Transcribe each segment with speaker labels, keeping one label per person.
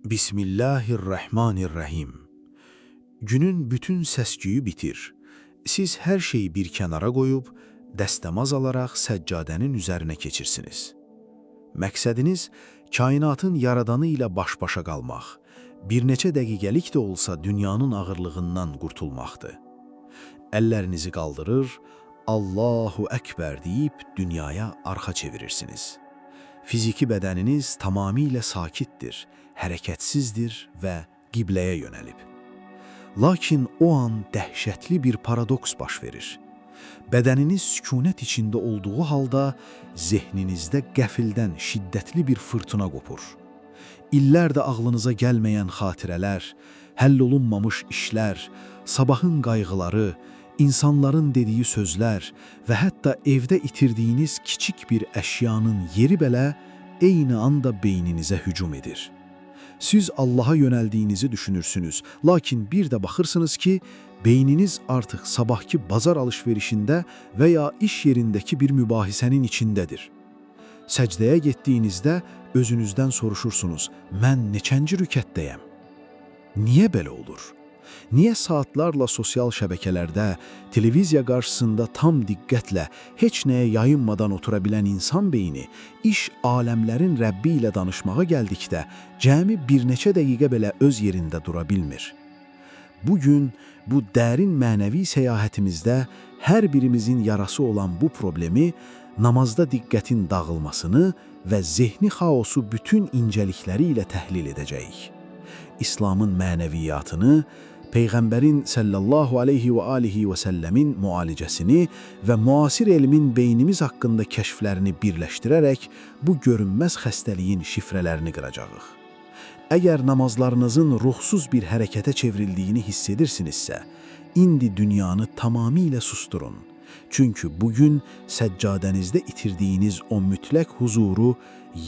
Speaker 1: Bismillahirrahmanirrahim. Günün bütün səs-küyü bitir. Siz hər şeyi bir kənara qoyub, dəstəmaz alaraq səccadənin üzərinə keçirsiniz. Məqsədiniz kainatın yaradanı ilə baş-başa qalmaq, bir neçə dəqiqəlik də olsa dünyanın ağırlığından qurtulmaqdır. Əllərinizi qaldırır, Allahu Əkbər deyib dünyaya arxa çevirirsiniz. Fiziki bədəniniz tamamilə sakitdir, hərəkətsizdir və qibləyə yönəlib. Lakin o an dəhşətli bir paradoks baş verir. Bədəniniz sükunət içində olduğu halda zehninizdə qəfildən şiddətli bir fırtına qopur. İllərdə ağlınıza gəlməyən xatirələr, həll olunmamış işlər, sabahın qayğıları, insanların dediyi sözlər və hətta evdə itirdiyiniz kiçik bir əşyanın yeri belə eyni anda beyninizə hücum edir. Siz Allaha yönəldiyinizi düşünürsünüz, lakin bir də baxırsınız ki, beyniniz artıq sabahki bazar alışverişində və ya iş yerindəki bir mübahisənin içindədir. Səcdəyə getdiyinizdə özünüzdən soruşursunuz, mən neçənci rükətdəyəm? Niyə belə olur? Niyə saatlarla sosial şəbəkələrdə, televiziya qarşısında tam diqqətlə, heç nəyə yayınmadan otura bilən insan beyni, iş aləmlərin Rəbbi ilə danışmağa gəldikdə cəmi bir neçə dəqiqə belə öz yerində dura bilmir? Bugün bu dərin mənəvi səyahətimizdə hər birimizin yarası olan bu problemi, namazda diqqətin dağılmasını və zehni xaosu bütün incəlikləri ilə təhlil edəcəyik. İslamın mənəviyyatını, Peyğəmbərin sallallahu aleyhi və alihi və səlləmin müalicəsini və müasir elmin beynimiz haqqında kəşflərini birləşdirərək bu görünməz xəstəliyin şifrələrini qıracağıq. Əgər namazlarınızın ruhsuz bir hərəkətə çevrildiyini hiss edirsinizsə, indi dünyanı tamamilə susturun. Çünki bugün səccadənizdə itirdiyiniz o mütləq huzuru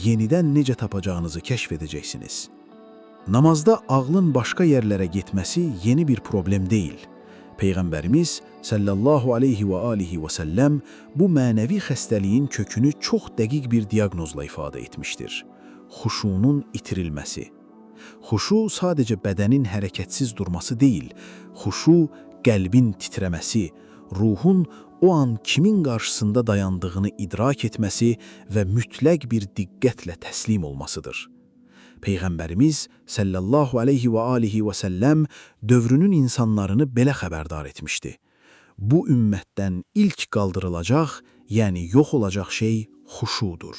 Speaker 1: yenidən necə tapacağınızı kəşf edəcəksiniz. Namazda ağlın başqa yerlərə getməsi yeni bir problem deyil. Peyğəmbərimiz sallallahu aleyhi və alihi və səlləm bu mənəvi xəstəliyin kökünü çox dəqiq bir diaqnozla ifadə etmişdir. Xuşunun itirilməsi. Xuşu sadəcə bədənin hərəkətsiz durması deyil, xuşu qəlbin titrəməsi, ruhun o an kimin qarşısında dayandığını idrak etməsi və mütləq bir diqqətlə təslim olmasıdır. Peyğəmbərimiz sallallahu aleyhi və alihi və səlləm dövrünün insanlarını belə xəbərdar etmişdi. Bu ümmətdən ilk qaldırılacaq, yəni yox olacaq şey xuşudur.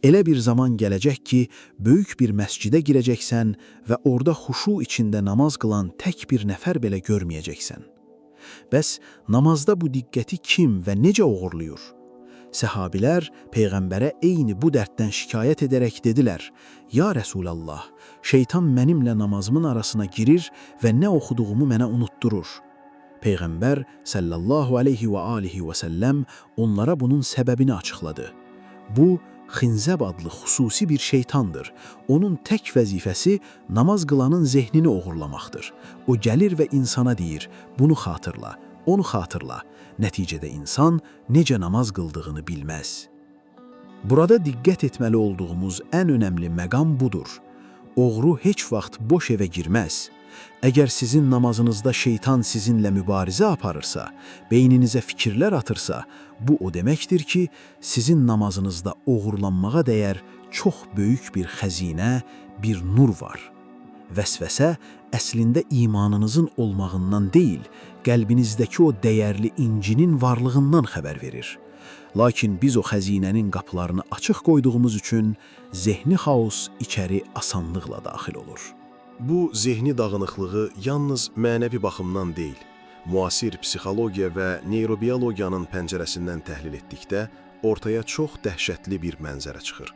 Speaker 1: Elə bir zaman gələcək ki, böyük bir məscidə girəcəksən və orada xuşu içində namaz qılan tək bir nəfər belə görməyəcəksən. Bəs namazda bu diqqəti kim və necə oğurluyur? Səhabilər Peyğəmbərə eyni bu dərddən şikayət edərək dedilər, Ya Rəsulallah, şeytan mənimlə namazımın arasına girir və nə oxuduğumu mənə unutdurur. Peyğəmbər sallallahu aleyhi və alihi və səlləm onlara bunun səbəbini açıqladı. Bu, Xinzəb adlı xüsusi bir şeytandır. Onun tək vəzifəsi namaz qılanın zehnini oğurlamaqdır. O gəlir və insana deyir, bunu xatırla, onu xatırla. Nəticədə insan necə namaz qıldığını bilməz. Burada diqqət etməli olduğumuz ən önəmli məqam budur. Oğru heç vaxt boş evə girməz. Əgər sizin namazınızda şeytan sizinlə mübarizə aparırsa, beyninizə fikirlər atırsa, bu o deməkdir ki, sizin namazınızda oğurlanmağa dəyər çox böyük bir xəzinə, bir nur var. Vəsvəsə əslində imanınızın olmağından deyil, qəlbinizdəki o dəyərli incinin varlığından xəbər verir. Lakin biz o xəzinənin qapılarını açıq qoyduğumuz üçün zehni xaos içəri asanlıqla daxil olur.
Speaker 2: Bu zehni dağınıqlığı yalnız mənəvi baxımdan deyil, müasir psixologiya və neyrobiologiyanın pəncərəsindən təhlil etdikdə ortaya çox dəhşətli bir mənzərə çıxır.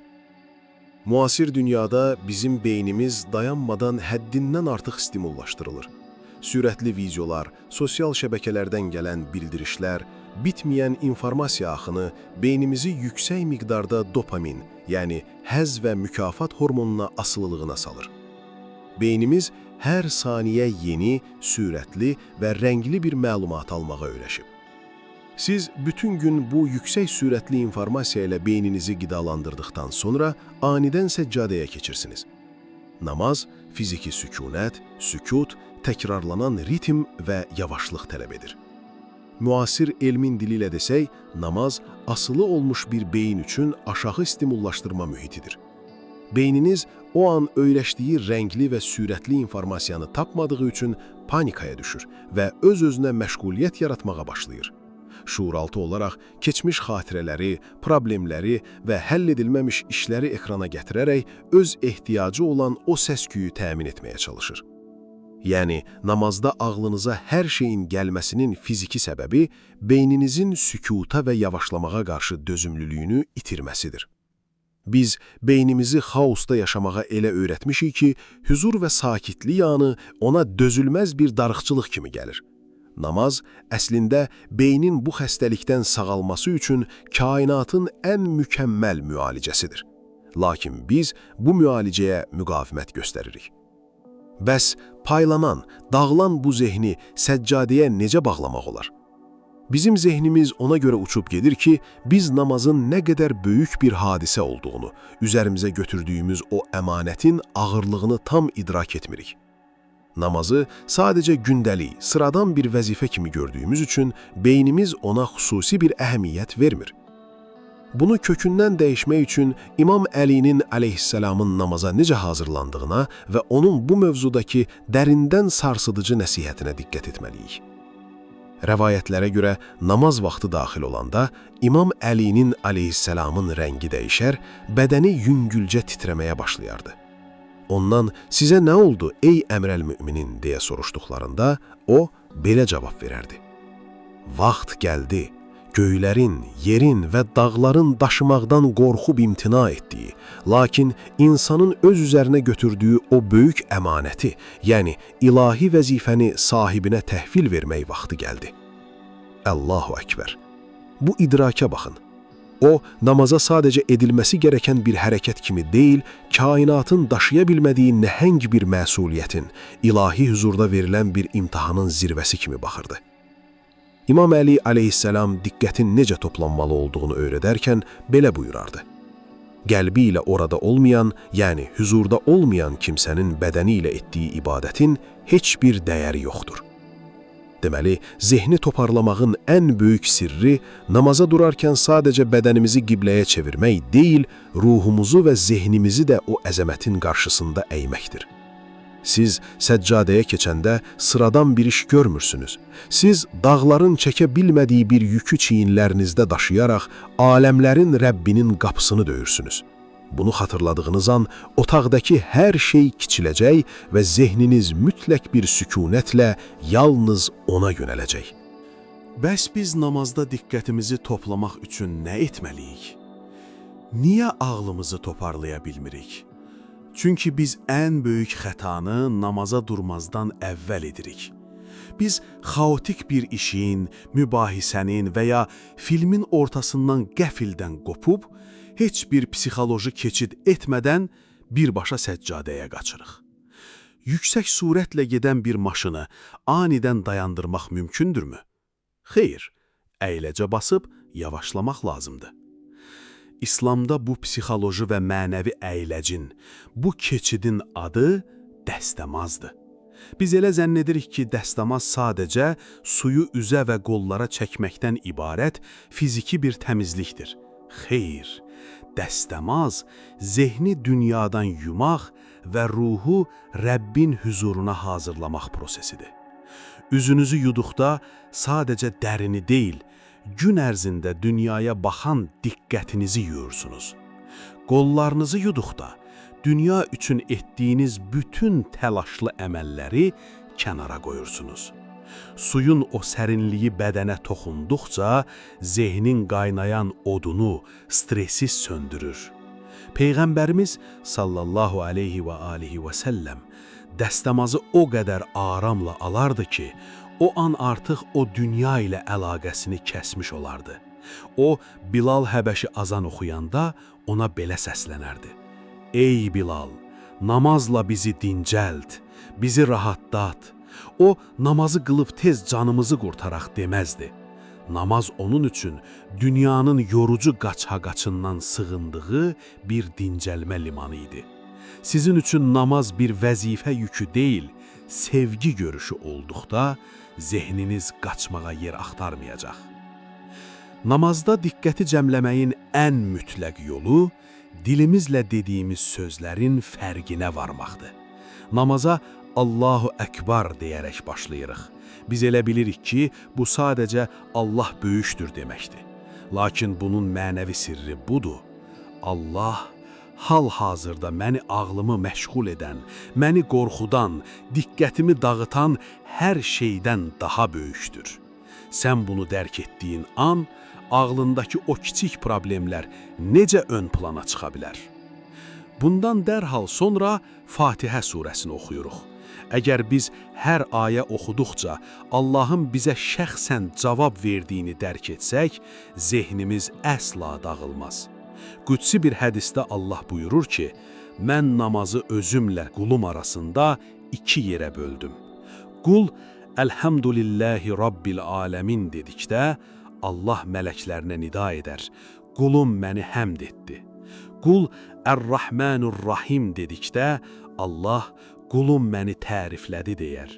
Speaker 2: Müasir dünyada bizim beynimiz dayanmadan həddindən artıq stimullaşdırılır. Sürətli videolar, sosial şəbəkələrdən gələn bildirişlər, bitməyən informasiya axını beynimizi yüksək miqdarda dopamin, yəni həzz və mükafat hormonuna asılılığına salır. Beynimiz hər saniyə yeni, sürətli və rəngli bir məlumat almağa öyrəşib. Siz bütün gün bu yüksək sürətli informasiya ilə beyninizi qidalandırdıqdan sonra anidən səccadəyə keçirsiniz. Namaz fiziki sükunət, sükut, təkrarlanan ritm və yavaşlıq tələb edir. Müasir elmin dili ilə desək, namaz asılı olmuş bir beyin üçün aşağı stimullaşdırma mühitidir. Beyniniz o an öyrəşdiyi rəngli və sürətli informasiyanı tapmadığı üçün panikaya düşür və öz-özünə məşğuliyyət yaratmağa başlayır. Şuuraltı olaraq keçmiş xatirələri, problemləri və həll edilməmiş işləri ekrana gətirərək öz ehtiyacı olan o səs-küyü təmin etməyə çalışır. Yəni, namazda ağlınıza hər şeyin gəlməsinin fiziki səbəbi beyninizin sükuta və yavaşlamağa qarşı dözümlülüyünü itirməsidir. Biz beynimizi xaosda yaşamağa elə öyrətmişik ki, hüzur və sakitlik anı ona dözülməz bir darıxçılıq kimi gəlir. Namaz əslində beynin bu xəstəlikdən sağalması üçün kainatın ən mükəmməl müalicəsidir. Lakin biz bu müalicəyə müqavimət göstəririk. Bəs paylanan, dağılan bu zehni səccadəyə necə bağlamaq olar? Bizim zehnimiz ona görə uçub gedir ki, biz namazın nə qədər böyük bir hadisə olduğunu, üzərimizə götürdüyümüz o əmanətin ağırlığını tam idrak etmirik. Namazı sadəcə gündəlik, sıradan bir vəzifə kimi gördüyümüz üçün beynimiz ona xüsusi bir əhəmiyyət vermir. Bunu kökündən dəyişmək üçün İmam Əlinin əleyhissalamın namaza necə hazırlandığına və onun bu mövzudakı dərindən sarsıdıcı nəsihətinə diqqət etməliyik. Rəvayətlərə görə namaz vaxtı daxil olanda İmam Əlinin əleyhissalamın rəngi dəyişər, bədəni yüngülcə titrəməyə başlayardı. Ondan sizə nə oldu ey əmrəl müminin deyə soruşduqlarında o belə cavab verərdi. Vaxt gəldi, göylərin, yerin və dağların daşımaqdan qorxub imtina etdiyi, lakin insanın öz üzərinə götürdüyü o böyük əmanəti, yəni ilahi vəzifəni sahibinə təhvil vermək vaxtı gəldi. Allahu Əkbər. Bu idraka baxın. O, namaza sadəcə edilməsi gereken bir hərəkət kimi deyil, kainatın daşıya bilmədiyi nəhəng bir məsuliyyətin, ilahi hüzurda verilən bir imtahanın zirvəsi kimi baxırdı. İmam Əli əleyhissalam diqqətin necə toplanmalı olduğunu öyrədərkən belə buyurardı. Qəlbi ilə orada olmayan, yəni hüzurda olmayan kimsənin bədəni ilə etdiyi ibadətin heç bir dəyəri yoxdur. Deməli, zehni toparlamağın ən böyük sirri namaza durarkən sadəcə bədənimizi qibləyə çevirmək deyil, ruhumuzu və zehnimizi də o əzəmətin qarşısında əyməkdir. Siz səccadəyə keçəndə sıradan bir iş görmürsünüz. Siz dağların çəkə bilmədiyi bir yükü çiyinlərinizdə daşıyaraq aləmlərin Rəbbinin qapısını döyürsünüz. Bunu xatırladığınız an otaqdakı hər şey kiçiləcək və zehniniz mütləq bir sükunətlə yalnız ona yönələcək.
Speaker 1: Bəs biz namazda diqqətimizi toplamaq üçün nə etməliyik? Niyə ağlımızı toparlaya bilmirik? Çünki biz ən böyük xətanı namaza durmazdan əvvəl edirik. Biz xaotik bir işin, mübahisənin və ya filmin ortasından qəfildən qopub, heç bir psixoloji keçid etmədən birbaşa səccadəyə qaçırıq. Yüksək sürətlə gedən bir maşını anidən dayandırmaq mümkündürmü? Xeyr, əyləcə basıb yavaşlamaq lazımdır. İslamda bu psixoloji və mənəvi əyləcin, bu keçidin adı dəstəmazdır. Biz elə zənn edirik ki, dəstəmaz sadəcə suyu üzə və qollara çəkməkdən ibarət fiziki bir təmizlikdir. Xeyr, dəstəmaz zehni dünyadan yumaq və ruhu Rəbbin hüzuruna hazırlamaq prosesidir. Üzünüzü yuduqda sadəcə dərini deyil, gün ərzində dünyaya baxan diqqətinizi yuyursunuz. Qollarınızı yuduqda dünya üçün etdiyiniz bütün təlaşlı əməlləri kənara qoyursunuz. Suyun o sərinliyi bədənə toxunduqca zehnin qaynayan odunu, stresi söndürür. Peyğəmbərimiz sallallahu aleyhi və alihi və səlləm dəstəmazı o qədər aramla alardı ki, o an artıq o dünya ilə əlaqəsini kəsmiş olardı. O, Bilal Həbəşi azan oxuyanda ona belə səslənərdi. Ey Bilal, namazla bizi dincəlt, bizi rahatlat. O, namazı qılıb tez canımızı qurtaraq deməzdi. Namaz onun üçün dünyanın yorucu qaçaqaçından sığındığı bir dincəlmə limanı idi.
Speaker 3: Sizin üçün namaz bir vəzifə yükü deyil, sevgi görüşü olduqda zehniniz qaçmağa yer axtarmayacaq. Namazda diqqəti cəmləməyin ən mütləq yolu dilimizlə dediyimiz sözlərin fərqinə varmaqdır. Namaza Allahu Əkbar deyərək başlayırıq. Biz elə bilirik ki, bu sadəcə Allah böyükdür deməkdir. Lakin bunun mənəvi sirri budur. Allah hal-hazırda məni ağlımı məşğul edən, məni qorxudan, diqqətimi dağıtan hər şeydən daha böyükdür. Sən bunu dərk etdiyin an, ağlındakı o kiçik problemlər necə ön plana çıxa bilər? Bundan dərhal sonra Fatihə surəsini oxuyuruq. Əgər biz hər ayə oxuduqca Allahın bizə şəxsən cavab verdiyini dərk etsək, zehnimiz əsla dağılmaz. Qüdsi bir hədisdə Allah buyurur ki, mən namazı özümlə qulum arasında iki yerə böldüm. Qul, Elhamdülillahi Rabbil aləmin dedikdə, Allah mələklərinə nida edər. Qulum məni həmd etdi. Qul Ər-Rahmanur-Rahim dedikdə, Allah qulum məni təriflədi deyər.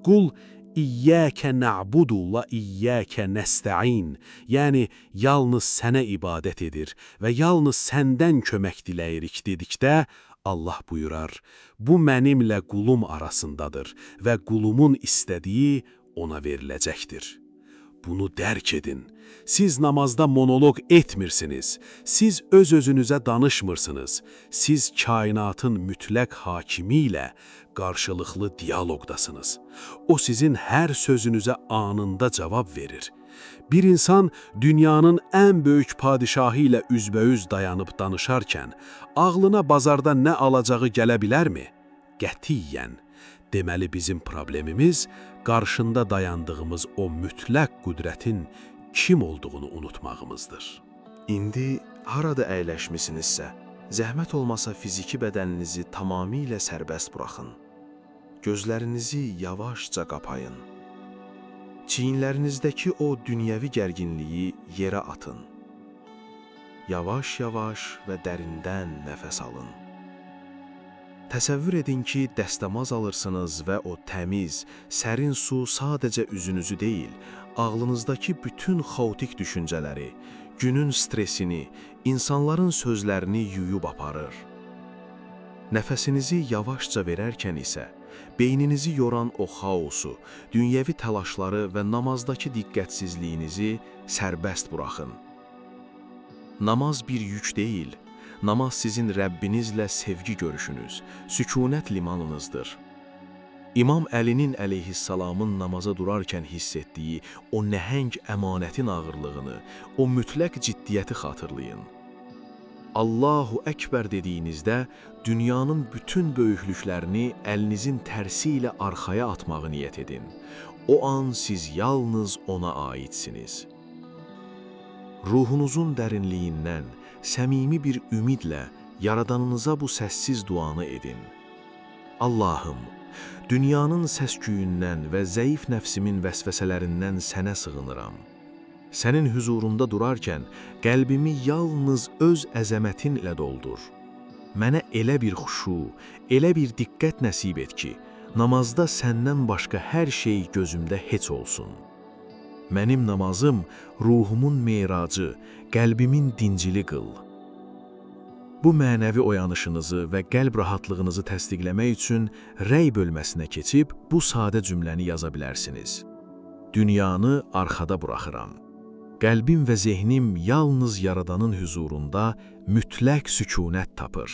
Speaker 3: Qul İyyəkə na'budu və iyyəkə nəstəin, yəni yalnız sənə ibadət edir və yalnız səndən kömək diləyirik dedikdə, Allah buyurar, bu mənimlə qulum arasındadır və qulumun istədiyi ona veriləcəkdir. Bunu dərk edin. Siz namazda monoloq etmirsiniz. Siz öz-özünüzə danışmırsınız. Siz kainatın mütləq hakimi ilə qarşılıqlı diyaloqdasınız. O sizin hər sözünüzə anında cavab verir. Bir insan dünyanın ən böyük padişahı ilə üzbəüz dayanıb danışarkən, ağlına bazarda nə alacağı gələ bilərmi? Qətiyyən. Deməli bizim problemimiz qarşında dayandığımız o mütləq qüdrətin kim olduğunu unutmağımızdır.
Speaker 1: İndi harada əyləşmisinizsə, zəhmət olmasa fiziki bədəninizi tamamilə sərbəst buraxın. Gözlərinizi yavaşca qapayın. Çiyinlərinizdəki o dünyəvi gərginliyi yerə atın. Yavaş-yavaş və dərindən nəfəs alın. Təsəvvür edin ki, dəstəmaz alırsınız və o təmiz, sərin su sadəcə üzünüzü deyil, ağlınızdakı bütün xaotik düşüncələri, günün stresini, insanların sözlərini yuyub aparır. Nəfəsinizi yavaşca verərkən isə, beyninizi yoran o xaosu, dünyəvi təlaşları və namazdakı diqqətsizliyinizi sərbəst buraxın. Namaz bir yük deyil, namaz sizin Rəbbinizlə sevgi görüşünüz, sükunət limanınızdır. İmam Əlinin əleyhissalamın namaza durarkən hiss etdiyi o nəhəng əmanətin ağırlığını, o mütləq ciddiyyəti xatırlayın. Allahu Əkbər dediyinizdə dünyanın bütün böyüklüklərini əlinizin tərsi ilə arxaya atmağı niyyət edin. O an siz yalnız ona aidsiniz. Ruhunuzun dərinliyindən səmimi bir ümidlə Yaradanınıza bu səssiz duanı edin. Allahım, dünyanın səs-küyündən və zəif nəfsimin vəsvəsələrindən sənə sığınıram. Sənin hüzurunda durarkən qəlbimi yalnız öz əzəmətinlə doldur. Mənə elə bir xuşu, elə bir diqqət nəsib et ki, namazda səndən başqa hər şey gözümdə heç olsun. Mənim namazım ruhumun meracı, qəlbimin dincili qıl. Bu mənəvi oyanışınızı və qəlb rahatlığınızı təsdiqləmək üçün rəy bölməsinə keçib bu sadə cümləni yaza bilərsiniz. Dünyanı arxada buraxıram. Qəlbim və zehnim yalnız Yaradanın hüzurunda mütləq sükunət tapır.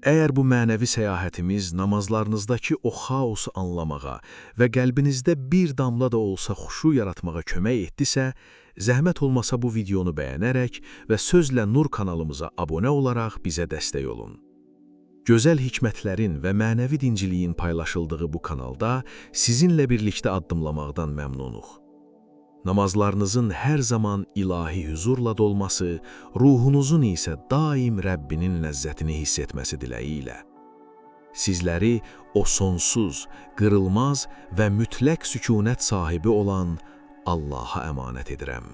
Speaker 1: Əgər bu mənəvi səyahətimiz namazlarınızdakı o xaosu anlamağa və qəlbinizdə bir damla da olsa xuşu yaratmağa kömək etdisə, zəhmət olmasa bu videonu bəyənərək və Sözlə Nur kanalımıza abunə olaraq bizə dəstək olun. Gözəl hikmətlərin və mənəvi dinciliyin paylaşıldığı bu kanalda sizinlə birlikdə addımlamaqdan məmnunuq. Namazlarınızın hər zaman ilahi hüzurla dolması, ruhunuzun isə daim Rəbbinin ləzzətini hiss etməsi diləyi ilə. Sizləri o sonsuz, qırılmaz və mütləq sükunət sahibi olan Allaha əmanət edirəm.